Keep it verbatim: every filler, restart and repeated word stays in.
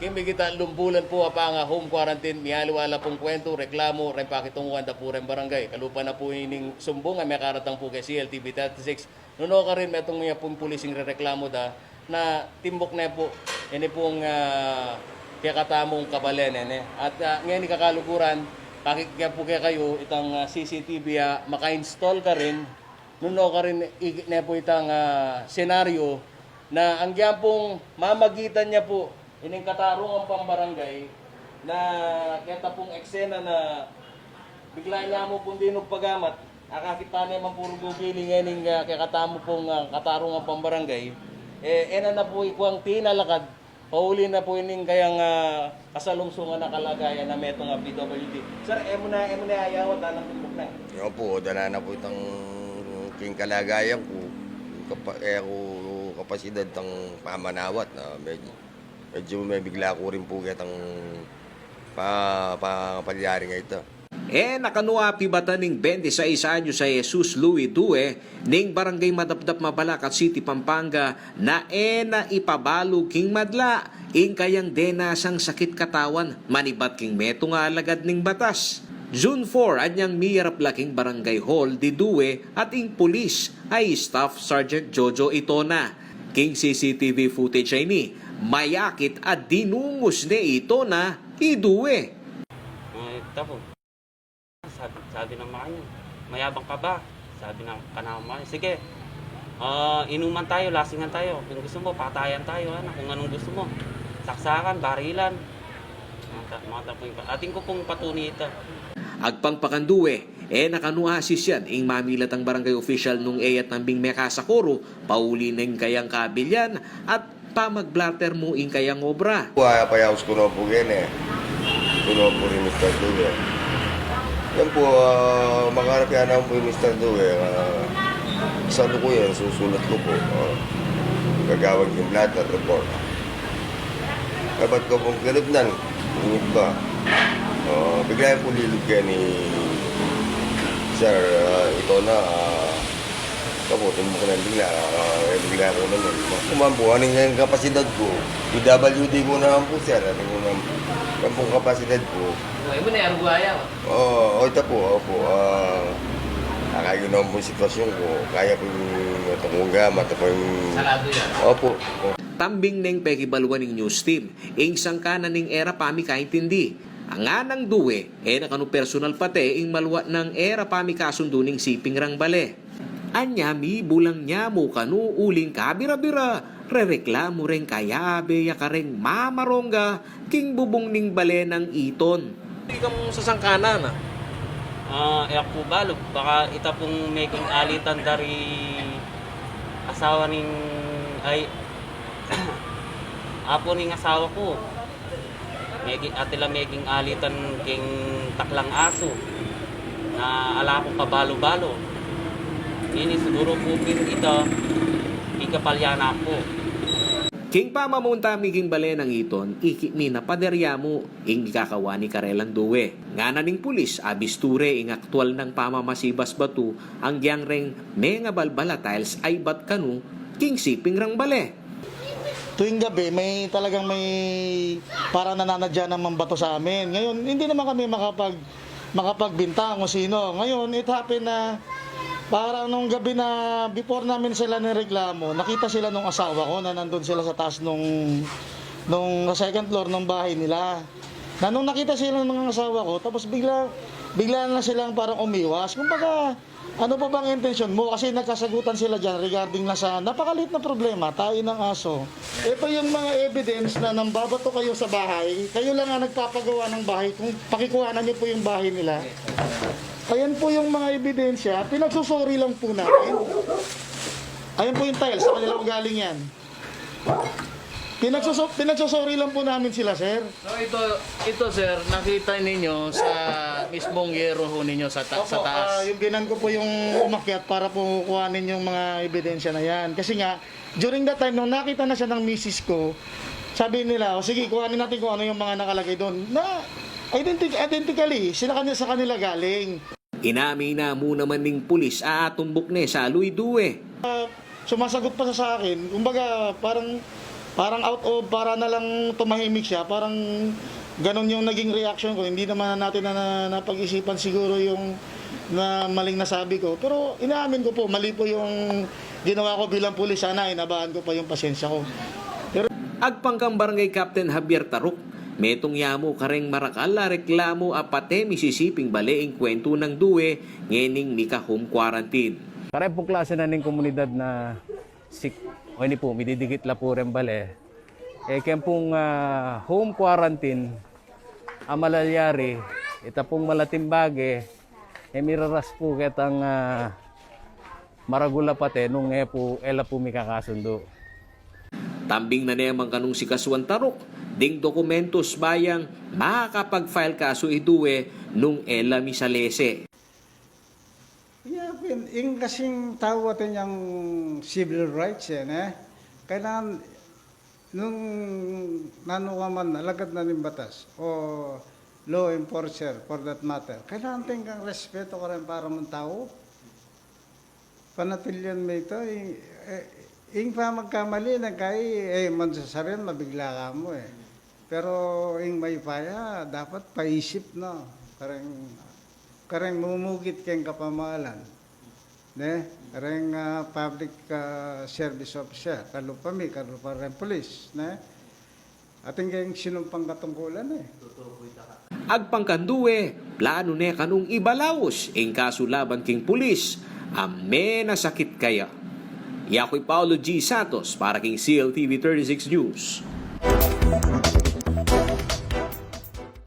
Ing mikit a lumbulan pu a panga-home quarantine, mialiwa la pung kuwentu, reklamu, reng pakitunguan da pu reng barangay. Kalupa na pu ining sumbung a mekaratang pu keng C L T V thirty-six. Nung karin metung ya pung pulis ing rereklamu da, na timbuk ne pu, ini pung, ah, kekatamung kabalen, nene. At, ah, ngeni kakaluguran, pakit ke pu kekayu itang, ah, C C T V a maka-install karin, nung karin ikit ne pu itang, ah, senaryo na anggian pung mamagitan ya pu ining katarungan pambarangay na keta pung eksena na bigla ne mu pung dinug pagamat, akakit tane man pu ruguli ngening, ah, kekatamu pung, ah, katarungan pambarangay. E, e na na pu ikuang tinalakad, pauli na pu ining kayang, ah, kasalungsungan a kalagayan na metung a P W D. Sir, e mu na, e mu na ayawat, anang timbuk na. Opu, dana na pu itang king kalagayan ku, kapa-, e ku kapasidad tang pamanawat na medyu, medyu mebigla ku rin pu ketang pa-, pa-, palyari ngeni. E na kanu apibatan ning bente sais anyos a Jesus Louis Due ning Barangay Madapdap, Mabalacat City, Pampanga, na e na ipabalu king madla ing kayang denasang sakit katawan manibat king metung a alagad ning batas. June four, anyang miyarap la king Barangay Hall di Due at ing pulis a Staff Sergeant Jojo Itona. King C C T V footage a ini, mayakit a dinungus ne Itona i Due. Ay, tapo. Sabi, sabi ng mga kanya, "Mayabang ka ba?" Sabi ng kanamang mga, "Sige, ah, inuman tayo, lasingan tayo. Kung gusto mo, patayan tayo, ano, kung anong gusto mo. Saksakan, barilan." Mga ta-, mga tapong pa-, ating ko pong patunay ito. Agpang pa kang Due, e na kanu asisian ing mamilatang barangay official nung e ya tambing mekasakuru, pauli ning kayang kabilyan at pamag-blotter mu ing kayang obra. Wa, payaus ku na pu kene. Ku na pu rin Mister Due. Yan pu, ah, makarap yan naman pu yung Mister Due. Ah, sa luku yan, susulat luku. Ah, gagawan yung blotter report. Kabat ko pung kinibnan, inip ka. Ah, bigla yung pulilog kaya ni Sir, ah, ito na, ah, Kabutin mo ko na bigla, ah, e, bigla ku naman. Kuman pu, aning kapasidad ku, P W D ku naman pu, sir, aning ku naman, yan pung kapasidad ku. Ay, mo na, aru gaya. O, o, ita pu, opu, ah, akagi naman pu sitwasyon ku, kaya pu yung tungga, mata pu yung. Sarado yan. Opu, opu. Tambing neng pekibaluan ning news team ing sangkanan ning e ra pamikaintindi. Nganang Due, e na kanu personal pate ing malwa nang e ra pamikasundu ning siping rang bale. Anya mibulang ne mu kanu uling kabira-bira, rereklamu reng kayabe ya kareng mamarongga king bubung ning bale nang Iton. Ikang sasangkanan, a? A, e ku balu, baka ita pung meging alitan dari asawa ning, ay, apu ning asawa ku. Megi-, atila meging alitan king taklang asu na ala kung kabalu-balu. Ini siguru pu pin ita king kapalyanan ku. King pamamunta mi king bale nang Iton, ikit mi na pader ya mu ing ikakawa ni karelang Due. Ngana ning pulis, abisture ing aktual nang pamamasibas batu, anggyang reng mengabalbal a tiles a ibat kanu king siping rang bale. Tuwing gabi, may talagang may parang nananadya namang bato sa amin. Ngayon, hindi naman kami makapag-, makapagbintang kung sino. Ngayon, it happened na parang nung gabi na before namin sila nireklamo, nakita sila nung asawa ko na nandun sila sa taas nung, nung sa second floor nung bahay nila. Na nung nakita sila ng asawa ko, tapos bigla, bigla na silang parang umiwas. Kumbaga, ano pa bang intensyon mo? Kasi nagkasagutan sila dyan regarding na sa napakaliit na problema, tae ng aso. Ito yung mga evidence na nambabato kayo sa bahay, kayo lang ang nagpapagawa ng bahay, kung pakikuhanan niyo po yung bahay nila. Ayan po yung mga ebidensya, pinagsusorry lang po namin. Ayan po yung tiles, sa kanila po galing yan. Pinagsuso-, pinagsusorry lang po namin sila, sir. So, ito, ito, sir, nakita ninyo sa mismong yero ho ninyo sa ta-, sa Opo, taas? Ah, yung binan ko po yung umakyat para po kuhanin yung mga ebidensya na yan. Kasi nga, during that time, nung nakita na siya ng misis ko, sabi nila, "O sige, kuhanin natin kung ano yung mga nakalagay doon." Na, identi-, identically, sila kani-, sa kanila galing. Inamin na mu naman ning pulis a atumbuk ne sa Louis Due. Ah, sumasagot pa siya sa akin. Kumbaga, parang Parang out of, para na lang tumahimik siya, parang ganun yung naging reaction ko. Hindi naman natin na, na napag-isipan siguro yung na maling nasabi ko. Pero inaamin ko po, mali po yung ginawa ko bilang pulis. Sana inabahan ko pa yung pasensya ko. Pero Agpang kang Barangay Captain Javier Taruk, metung ya mu kareng marakal a reklamu a pate misisiping bale ing kuwentu nang due ngening mika-home quarantine. Kareng pung klase na ning komunidad na sik, o ini pu, mididikit la pu reng bale. E keng pung, ah, home quarantine a malalyari, ita pung malating bage, e miraras pu ketang, ah, maragul a pate nung e pu, e la pu mikakasundu. Tambing na ne man kanung si Kasuan Taruk ding dokumentus ba yang makakapag-file kasu i due nung e la misalese. Ya, pin, ing kasing tau atin yang civil rights, e, ne? Kailangan, nung nanu ka man, alagad na ning batas, o law enforcer, for that matter, kailangan atin kang respeto kareng para mung tau. Panatilyan me ita, ing, e, ing pamagkamali nang kai, e, mansasaryan, mabigla ka mu, e. Pero ing mayupaya, dapat paisip, no? Kareng, kareng mumugit keng kapamahalan, ne? Kareng, ah, public, ah, service officer, kalupa mi, kalupa reng pulis, ne? Atin keng sinumpang katungkulan, e. Agpang kang due, planu ne kanung ibalaus ing kasu laban king pulis a menasakit kaya. Yaku i Paulo G Santos para king C L T V thirty-six News.